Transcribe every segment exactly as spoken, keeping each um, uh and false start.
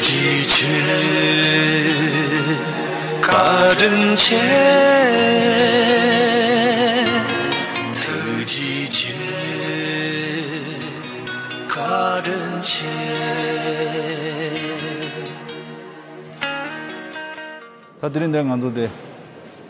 གྱིས་ཆེ། བཀའ་དྲིན་ཆེ། ཐུགས་རྗེ་ཆེ། བཀའ་དྲིན་ཆེ། ད་དེ་རིང་འདིར་ང་ཚོ་དེ་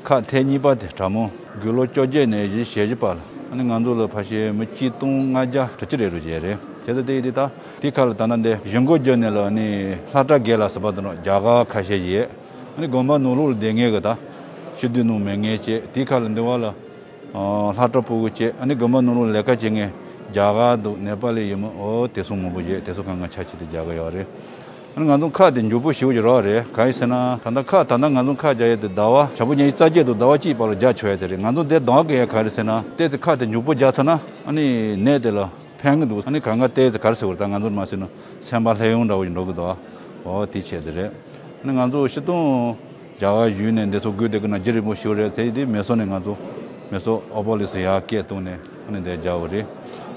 ཁག་ཐེངས་གཉིས་པ་དེ་དྲ་མོ་དགུང་ལོ་བཅོ་བརྒྱད་ནས་བཞི་ཞེ་བཞི་བར་ལ་ཨ་ནི་ང་ཚོ་ལ་ཕལ་ཆེར་མི་ཆིག་སྟོང་ལྔ་བརྒྱ་དྲུག་ཅུ་རེ་རེ་བྱས་རེད། བྱས་ཙང་དེ་ཡིན་དུས་ད་དེ་ཁག་ལ་ད་ལྟ་འདི་གཞུང་སྒོ་བརྒྱབ་ནས་ལ་ཨ་ནི་སློབ་གྲྭ་བརྒྱད་ལ་ཟུར་པ་དང་རྒྱ་གར་ཁ་ཤས་ཡོད། ཨ་ནི་དགོན་པ་ནང་ལོགས་ལ་བསྡད་མཁན་གྱི་ད་སྤྱི་འཐུས་ནང་མེད་མཁན་བྱས། དེ་ཁག་ལ་འདི་བ་ལ་སློབ་གྲྭ་ཕྲུ་གུ་བྱས། ཨ་ནི་དགོན་པ་ནང་ལོགས་ལས་ཀ་བྱེད་མཁན་རྒྱ་གར་འདུག་ནེ་པ་ལི་ཡིན་མོད། འོ་དེ་ཚོ་མང་པོ་བྱས། དེ་ཚོ་གང་ག་ཆ་ཆེ་དེ་རྒྱ་གར་ཡོད་རེད། ཨ་ནི་ང་ཚོ་ཁག་དེ་མགྱོགས་པོ་ཞེ་པོ་ཅིག་རག་རེད། གང་ཡིན་ཟེར་ན་ད་ལྟ་ཁག་ད་ལྟ་ང་ཚོ་ཁག་རྒྱག་ཡས་དེ་ཟླ་བ་ཞག་པོ་ཉི་ཤུ་རྩ་བརྒྱད་དང་ཟླ་བ་གཅིག་བར་ལ་རྒྱག་ཆོག་ཡས་དེ་རེད། ང་ཚོ་འདིར་གདོང་གི་ཡས་ག་རེ་ཟེར་ན་དེ་དེ་ཁག་དེ་མགྱོགས་པོ་རྒྱག་ཐུབ་ན་ཨ་ནི་ནད་དེ་ལ་ཕན་གི་འདུག་ཨ་ནི་གང་ག་དེ་དེ་ག་རེ་ཟེར་དགོས་རེད། ད་ང་ཚོར་མ་ཟེར་ན་སེམས་པ་ལྷོད་ཡོང་འདྲ་བོ་ཞིག་འགྲོ་གི་འདུག་ཨ། འོ་དེ་བྱས་དེ་རེད། ཨ་ནི་ང་ཚོ་སྤྱིར་བཏང་རྒྱ་གར་བཞུགས་ནས་འདི་ཚོ་དགོས་དེ་གི་ན་རྒྱུན་རིང་པོ་ཞིག་རེད། དེ་དེ་མེ་སོ་ནས་ང་ཚོ་མེ་སོ་ཨོ་པོ་ལི་སི་ཡར་སྐད་བཏང་ནས་ཨ་ནི་འདིར་རྒྱག་པ་རེད།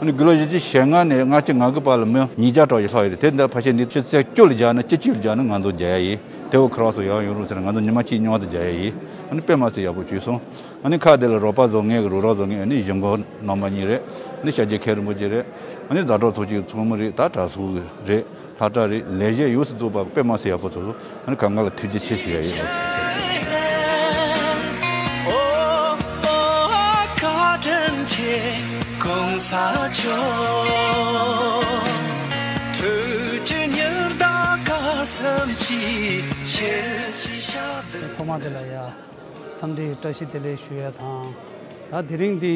ཨ་ནི་དགུང་ལོ་བཞི་བཅུ་ཞེ་ལྔ་ནས་ལྔ་བཅུ་ང་དགུ་བར་ལ་མི་ཉིས་བརྒྱ་ཙམ་ཞིག་ལྷག་ཡོད་རེད། དེ་འདི་ཕལ་ཆེར་འདི་ཆུ་ཚོད་བཅུ་ལ་རྒྱག་ན་བཅུ་གཅིག་ལ་རྒྱག་ན་ང་ཚོ་རྒྱག་ཡ་ཡིན། དེ་འོ་ཁ་རོག་སོ་ཡག་ཡོང་རུང་ཟེར་ན་ང་ཚོ་ཉི་མ་གཅིག་མཉམ་དུ་རྒྱག་ཡ་ཡིན། ཨ་ནི་དཔེ་མ་སྲིད་ཡག་པོ་བྱུང་སོང་། ཨ་ནི་ཁག་དེ་ལ་རོགས་པ་བཟོ་མཁན་གྱི་རོགས་རམ་བཟོ་མཁན་ཨ་ནི་གཞུང་སྒོ་རྣམ་པ་གཉིས་རེད། ཨ་ནི་ཤར་རྒྱལ་མཁན་རིན་པོ་ཆེ་རེད། ཨ་ནི་ཟླ་གྲོགས་ཚོགས་ཆུང་ཚོགས་མི་རེད། ད་གྲྭ་ཟུར་རེད། ལྷ་གྲྭ་རེད། ལས་བྱེད་ཡོངས་སུ་རྫོགས་པ་དཔེ་མ་སྲིད་ཡག་པོ་ཚོགས་སོང་། ཨ་ནི་གང་ག་ལ་ཐུགས་རྗེ་ཆེ་ཞུ་ཡ་ཡིན། ཨོ། ཨོ། བཀའ་དྲིན་ཆེ། གོང་ས་མཆོག་ཐུགས་ཀྱི་ཉི་ཟླ་སྐར་གསུམ་གྱི་ཕྱིར་ཞིག་ཤར་འདུག་ཐོག་མ་དེ་ལ་ཡ། འཚམས་འདྲིའི་བཀྲ་ཤིས་བདེ་ལེགས་ཞུ་ཡ་དང་། ད་དེ་རིང་འདི་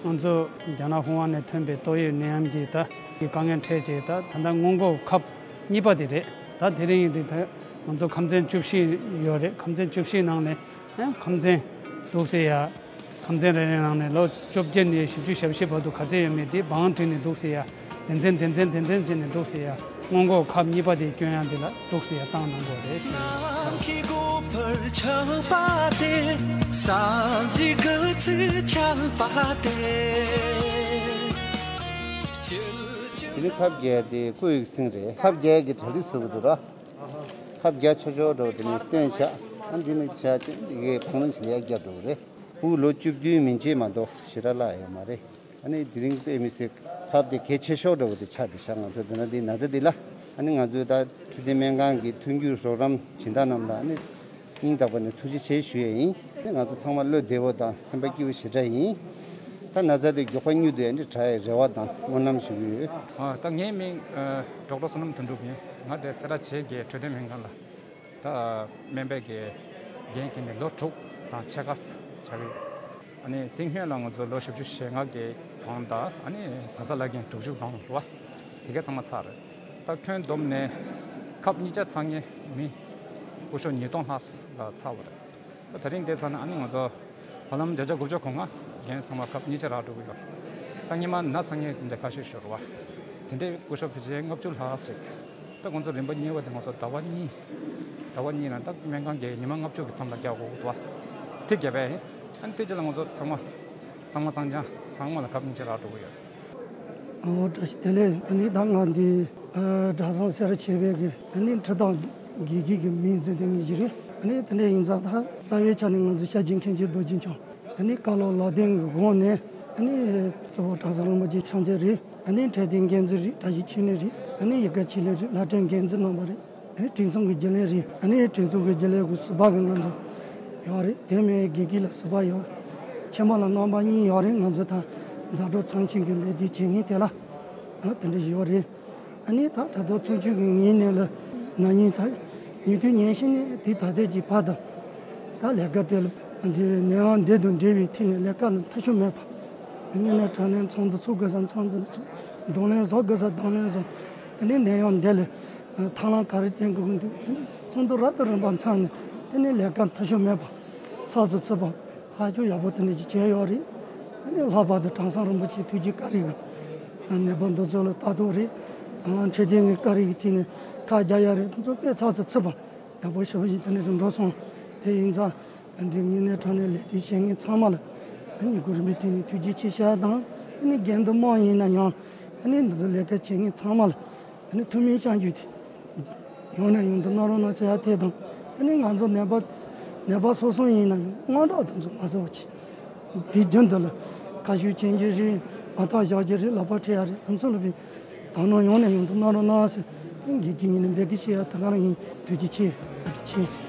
ང་ཚོ་རྒྱ་ནག་ཧུང་ཨན་ནས་ཐོན་པའི་ཏོག་དབྱིབས་ནད་ཡམས་ཀྱི་ད་དཀའ་ངལ་འཕྲད་བྱས། ད་ད་ལྟ་སྔོན་འགོག་ཁབ་གཉིས་པ་དེ་རེད། ད་དེ་རིང་འདི་ད་ང་ཚོ་ཁམས་ཚན་བཅུ་བཞི་ཡོད་རེད། ཁམས་ཚན་བཅུ་བཞི་ནང་ནས་ཡང་ཁམས་ཚན་འདུག་སེ་ཡ། ཁམས་ཚན་རེ་རེ་ནང་ནས་ལོ་བཅོ་བརྒྱད་ནས་བཞི་བཅུ་ཞེ་བཞི་བར་དུ་ག་ཚད་ཡོད་མེད་དེ་བང་བསྒྲིགས་ནས་འདུག་སེ་ཡ། དེ་ཚན་དེ་ཚན་དེ་ཚན་བྱས་ནས་འདུག་སེ་ཡ། སྔོན་འགོག་ཁབ་གཉིས་པ་དེ་སྐྱོན་ཡ་འདི་ལ་འདུག་སེ་ཡ་བཏང་གནང་དགོས་རེད་ཞུ། ནམ་མཁའི་དགུ་པར་ཆགས་པ་དེ། ས་གཞི་དགུ་ཚིགས་ཆགས་པ་དེ། དེ་ནི་ཁབ་རྒྱག་དེ་ཀོ་ཡིག་སིང་རེད། ཁབ་རྒྱག་གི་གྲ་སྒྲིག་ཟེར་གི་འདུག་ར། ཁབ་རྒྱག་ཆོག་ཆོག་འགྲོ་དེ་ནི་སྟོན་བྱ། ཨ་འདི་ནི་བྱ་དེ་འདི་གའི་བང་རིམ་ཞིག་ལ་ཡར་རྒྱག་འགྲོ་གི་རེད། ཕྲུ་གུ་ལོ་བཅུ་བདུན་མན་ཆད་མ་གཏོགས་ཞེ་དྲག་བརླག་ཡོད་མ་རེད། ཨ་ནི་དེ་རིང་དཔེ་མི་སྲིད་ཁབ་དེ་གལ་ཆེ་ཤོས་འདྲ་བོ་དེ་ཆགས་བསྡད་ཤག་ང་ཚོ་དེ་ན་དེ་ན་ཚ་དེ་ལ་ཨ་ནི་ང་ཚོའི་ད་འཕྲོད་བསྟེན་སྨན་ཁང་གི་མཐུན་འགྱུར་རོགས་རམ་སྦྱིན་བདག་རྣམས་ལ་ཨ་ནི་སྙིང་ཐག་པ་ནས་ཐུགས་རྗེ་ཆེ་ཞུ་ཡས་ཡིན། ཨ་ནི་ང་ཚོ་ཚང་མ་བློ་བདེ་བོ་དང་སེམས་པ་སྐྱིད་པོ་ཞེ་དྲག་ཡིན། ད་ན་ཚ་དེ་མགྱོགས་པ་མྱུར་དུ་ཨ་ནི་དྲག་ཡས་རེ་བ་དང་སྨོན་ལམ་ཞུ་གི་ཡོད། ཨ། ད་ངའི་མིང་ཨ་ཌོག་ཊར་བསོད་ནམས་དོན་གྲུབ་ཡིན། ང་དེ་སེ་ར་བྱེས་ཀྱི་འཕྲོད་བསྟེན་སྨན་ཁང་ལ། ད་སྨན་པའི་གི་འགན་འཁྱེར་ནས་ལོ་དྲུག་དང་ཕྱེད་ཀ་ཆགས་ཀྱི་ཡོད། ཨ་ནི་དེ་སྔོན་ལ་ང་ཚོ་ལོ་བཞི་བཅུ་ཞེ་ལྔ་གི་གོང་དང་ཨ་ནི་ན་ཚ་བརླག་མཁན་དྲུག་ཅུ་གོང་ལ་དེ་གའི་ཚང་མ་ཚར་རེད། ད་ཁྱོན་བསྡོམས་ནས་ཁབ་གཉིས་ཆ་ཚང་མཁན་མི་སྐུ་ཞབས་ཉིས་སྟོང་ལྷག་ལ་ཚར་བ་རེད། ད་དེ་རིང་དེ་ཚར་ན་ཨ་ནི་ང་ཚོ་བར་ལམ་བརྒྱ་ཆ་དགུ་བཅུ་གོ་ལྔ་རྒན་ཚང་མ་ཁབ་གཉིས་ཆ་རག་འགྲོ་གི་ཡོད། ད་སྔོན་མ་ན་ཚ་མཁན་དེ་འདྲ་ཁ་ཤས་ཤོར་བ། དེ་འདྲའི་སྐུ་ཞབས་ཕལ་ཆེར་ལྔ་བཅུ་ལྷག་ཞིག་ད་ཁོང་ཚོ་རིམ་པ་གཉིས་པ་དེ་ང་ཚོ་ཟླ་བ་གཉིས། ཟླ་བ་གཉིས་ནང་ད་སྨན་ཁང་གིས་ཉི་མ་ལྔ་བཅུ་གི་མཚམས་ལ་རྒྱག་དགོས་འདུག་བ། དེ་བརྒྱབ་པས། ཨ་ནི་དེ་རྗེས་ལ་ང་ཚོ་ཚང་མ་གཙང་མ་གཙང་རྐྱང་ཚང་མ་ལ་ཁབ་གཉིས་ཆ་རག་འགྲོ་གི་ཡོད། ཨོ་བཀྲ་ཤིས་བདེ་ལེགས། ཨ་ནི་ད་ང་འདི་ཨ་གྲྭ་ཚང་སེ་ར་བྱེས་པའི་གི་ཨ་ནི་ཁྲི་ཐོག་དགེ་རྒན་གྱི་མིང་འཛིན་དེ་ངེད་ཀྱི་རེད། ཨ་ནི་དེ་འདྲ་ཡིན་ཙང་ད་རྩ་བའི་ཆ་ནས་ང་ཚོ་ཤར་རྒྱག་མཁན་ཆེན་རྡོ་རྗེ་འཆང་། ཨ་ནི་བཀའ་སློབ་ལག་ལྡན་གྱི་སྒོ་ནས་ཨ་ནི་གཙོ་བོ་གྲྭ་ཚང་རིན་པོ་ཆེ་ཕྱག་མཛོད་རེད། ཨ་ནི་འཕྲོད་བསྟེན་འགན་འཛིན་རེད། གྲྭ་བཞི་ཆོས་གླིང་རེད། ཨ་ནི་ཡིག་དགའ་ཆོས་གླིང་རེད། ལྷ་སྒྲོན་འགན་འཛིན་རྣམ་པ་རེད། ཨ་ནི་གྲོས་ཚོགས་ཀྱི་རྒྱུན་ལས་རེད། ཨ་ནི་གྲོས་ཚོགས་ཀྱི་རྒྱུན་ལས་ཀྱི་ཟུར་པ་གི་ང་ཚོ་ཡོད་རེད། དེ་མིན་དགེ་རྒན་ལ་ཟུར་པ་ཡོད། ཆེན་མོ་ལ་རྣམ་པ་གཉིས་ཡོད་རེད། ང་ཚོ་ད་མཛའ་གྲོགས་ཚང་ཆེན་གྱི་ལས་དོན་བྱེད་མཁན་དེ་ལ་ཨ་དེ་འདྲ་ཡོད་རེད། ཨ་ནི་ད་ད་ལྟ་ཚོགས་ཆུང་གི་ངའི་ནང་ལ་ན་ནིང་ད་ཉིས་སྟོང་ཉི་ཤུ་ནས་དེ་ད་ལྟའི་གི་བར་དུ་ད་ལས་ཀ་དེ་ལ་འདི་ནད་ཡམས་འདི་དང་འབྲེལ་བའི་ཐད་ནས་ལས་ཀ་ལ་མཐའ་དཔྱོད་མེད་པ། དངོས་གནས་དྲང་གནས་ཚོགས་འདུ་ཚོགས་དགོས་ས་ཚོགས་འདུ་ཚོགས། གདོང་ལེན་བཟོ་དགོས་ས་གདོང་ལེན་བཟོ། དེ་ནས་ནད་ཡམས་འདི་ལ་ཐབས་ལམ་ག་རེ་བསྟེན་དགོས་ཀྱི་འདུག་དེ་ནས་ཚོགས་འདུ་རབ་དང་རིམ་པ་འཚོགས་ནས་དེ་ནས་ལས་ཀ་མཐའ་དཔྱོད་མེད་པ། ཚགས་སུ་ཚུད་པ། ཧ་ཅང་ཡག་པོ་དེ་འདྲ་ཅིག་བྱས་ཡོད་རེད། དེ་ནས་ལྷག་པར་དུ་གྲྭ་ཚང་རིན་པོ་ཆེ་ཐུགས་རྗེ་བཀའ་དྲིན་གྱིས་ནད་པ་འདི་ཚོ་ལ་ལྟ་རྟོག་རེད། འཕྲོད་བསྟེན་གྱི་བཀའ་དྲིན་གྱི་ཐད་ནས་ཁག་རྒྱག་ཡ་རེད། དེ་ཚོ་དཔེ་ཚགས་སུ་ཚུད་པ་ཡག་པོ་ཞེ་པོ་ཞིག་དེ་འདྲ་ཅིག་འགྲོ་སོང་། དེ་ཡིན་ཙང་འདི་དངོས་གནས་དྲང་གནས་ལས་དོན་བྱེད་མཁན་ཚང་མ་ལ་ཨ་ནི་གོ་རིམ་པའི་སྟེང་ནས་ཐུགས་རྗེ་ཆེ་ཞུ་ཡ་དང་། ཨ་ནི་འགན་འདི་དམངས་ཡིན་ན་ཡང་ཨ་ནི་འདི་ཚོ་ལས་ཀ་བྱེད་མཁན་ཚང་མ་ལ་ཨ་ནི་ཐུགས་སྨོན་ཤམ་རྒྱུ་དེ། ཡོང་ནས་ཡོང་དུ་གནང་རོགས་གནང་ཟེར་ཡ་དེ་དང་། དེ་ནི་ང་ཚོ་ནད་པ་ནད་པ་སོ་སོ་ཡིན་ན་ཡང་དངངས་སྐྲག་དེ་ཚོ་མ་བཟོ་བ་བྱེད། དེ་རྒྱུན་དུ་ལ་ཁ་ཤུགས་ཆེན་གྱི་རེད། མ་ཐག་བཞག་གི་རེད། ལག་པ་འཕྲད་ཡ་རེད། དེ་ཚོ་ལ་བའི་དག་སྣང་ཡོང་ནས་ཡོང་དུ་གནང་རོགས་གནང་ཟེར། དགེ་རྒན་ཡིན་ན་འབད་གི་བྱེད་ཡ་ད་ག་རང་ཡིན། ཐུགས་རྗེ་ཆེ། བཀའ་དྲིན་ཆེ་ཟེར།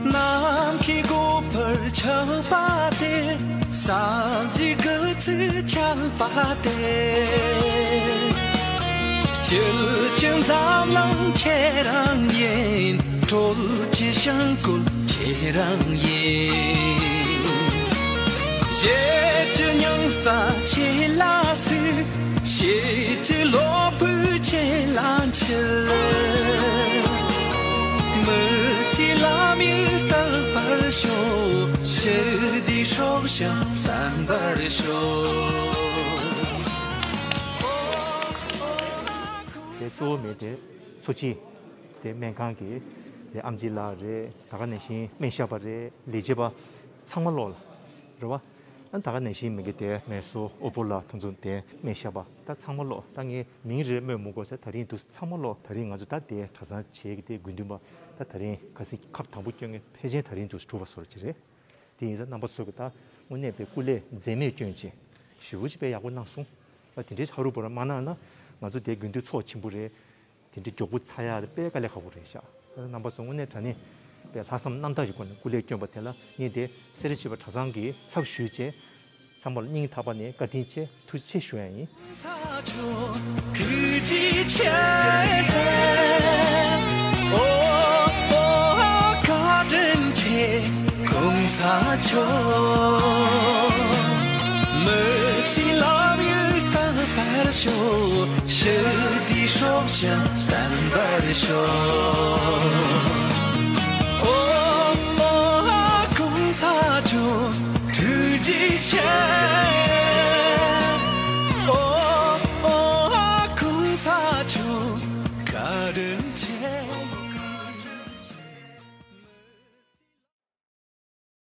ནམ་མཁའི་སྒོ་འཕར་ཆགས་པ་དེར། ས་གཞི་སྒུལ་ཚུལ་ཆགས་པ་དེར། སྐྱིད་ཀྱི་འཛམ་གླིང་ཁྱེད་རང་ཡིན། སྤྲོ་སྐྱིད་ཞིང་བཀོད་ཁྱེད་རང་ཡིན། གཞས་ཀྱི་སྙིང་རྩ་ཁྱེད་ལ་གཟིགས། གཤིས་ཀྱི་གློ་བུར་ཁྱེད་ལ་འཁྱིལ། མི་ཚེའི་ལམ་ཡིག་རྟག་པར་ཤོག་ཞི་བདེའི་སྲོག་ཤིང་བརྟན་པར་ཤོག་དེ་གཙོ་བོ་མེད་དེ་འཚོ་བྱེད་དེ་སྨན་ཁང་གི་དེ་ཨེམ་ཆི་ལགས་རེད། ད་ག་ནང་བཞིན་སྨན་ཞབས་པ་རེད། ལས་བྱེད་པ་ཚང་མ་ལོག་ལ་རེད་བ། ཨ་ད་ག་ནང་བཞིན་མི་གི་དེ་སྨན་གསོ་ཨོ་པོ་ལགས་དེ་ཚོ་དེ་སྨན་ཞབས་པ་ད་ཚང་མ་ལོག་ད་ངས་མིང་རེ་སྨོས་མི་དགོས་ཟེར། ད་རིང་འདུག་ཚང་མ་ལོག་ད་རིང་ང་ཚོ་ད་དེ་གྲྭ་ཚང་བྱེས་ཀྱི་དེ་དགེ་འདུན་པ་ད་ད་རིང་ག་སྲིད་ཁབ་དང་པོ་སྐྱོན་མཁན་ཕལ་ཆེར་ད་རིང་འདུག་གྲུབ་པ་བཟོ་འདྲ་ཅིག་རེད། དེ་ཡིན་ཙང་རྣམ་པ་ཚོ་གི་ད་དངོས་གནས་པའི་སྐུ་ལས་འཛེམས་མེད་སྐྱོན་ཅིག་ཞེ་པོ་ཅིག་དཔེ་ཡག་པོ་གནང་སོང་། ད་དེ་འདྲའི་ཧ་རུ་བ་རུ་མ་གནང་ན་ང་ཚོ་དེ་དགེ་འདུན་ཚོགས་ཆེན་པོ་རེད། དེ་འདྲའི་མགྱོགས་པོ་ཚར་ཡག་དཔེ་དཀའ་ལས་ཁག་པོ་རེད་ཤག་རྣམ་པ་ཚོ་དངོས་གནས་དྲང་གནས་དཔེ་ལྷག་བསམ་རྣམ་དག་གི་སྒོ་ནས་སྐུ་ལས་བསྐྱོན་པ་དེ་ལ་ངས་དེ་སེ་ར་བྱེས་པ་གྲྭ་ཚང་གི་ཚབ་ཞུས་བྱས་ཚང་མ་ལ་སྙིང་ཐག་པ་ནས་བཀའ་དྲིན་ཆེ་ཐུགས་རྗེ་ཆེ་ཞུ་ཡ་ཡིན། ཐུགས་རྗེ་ཆེ། ཨོ་ཨོ་བཀའ་དྲིན་ཆེ། གོང་ས་མཆོག་མི་ཚེའི་ལམ་ཡིག་རྟག་པར་ཤོག་ཞི་བདེའི་སྲོག་ཤིང་བརྟན་པར་ཤོག་ཨོ་ཨོ་གོང་ས་མཆོག་ཐུགས་རྗེ་ཆེ།